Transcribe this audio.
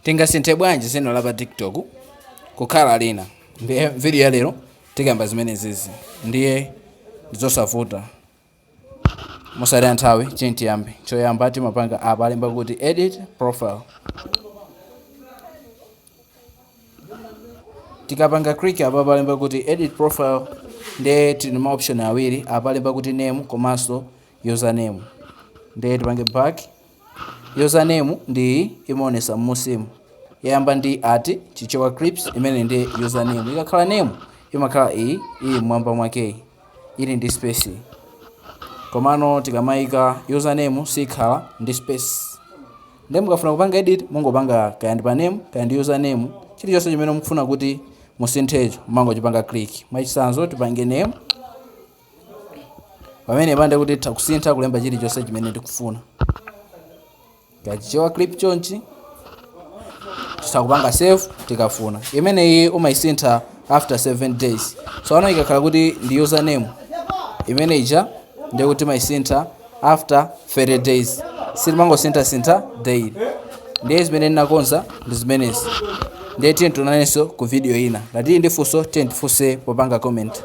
Tingasinthe bwanji dzina la pa TikTok kukhala lina? Ndiye video ya lero tikamba zimenezizi, ndiye ndizosavuta. Mosataya nthawi, tiyeni tiyambe. Choyamba timapanga apa alemba kuti edit profile. Tikapanga click apa palemba kuti edit profile, ndiye tili ma option awiri apa alemba kuti name komanso username. Ndiye tipange back. Username ndi imaonesa m'musimu, yayamba ndi @ChichewaClips, imene ndi username. Ikakhala name imakhala iyi ili mmwamba mwake ili ndi space, komano tikamayika username sikhala ndi space. Ndiye mukafuna kupanga edit, mungopanga kaya ndi pa name kaya ndi username, chilichonse chimene mukufuna kuti musinthecho mumangochipanga click. Mwachitsanzo tipange name pamene pande kuti titha kusintha kulemba chilichonse chimene tikufuna, ka Chichewa Clip chonchi. Titha kupanga save tikafuna. Imeneyi umayisintha after 7 days. So ano ikakhala kuti ndi username imene ija, ndiye kuti timayisintha after 30 days, sitimangosinthasintha daily. Ndiye zimene ndinakonza ndi zimenezi. Ndiye tiye tionanenso ku video ina. Ngati ndi funso, tiye tifunse popanga comment.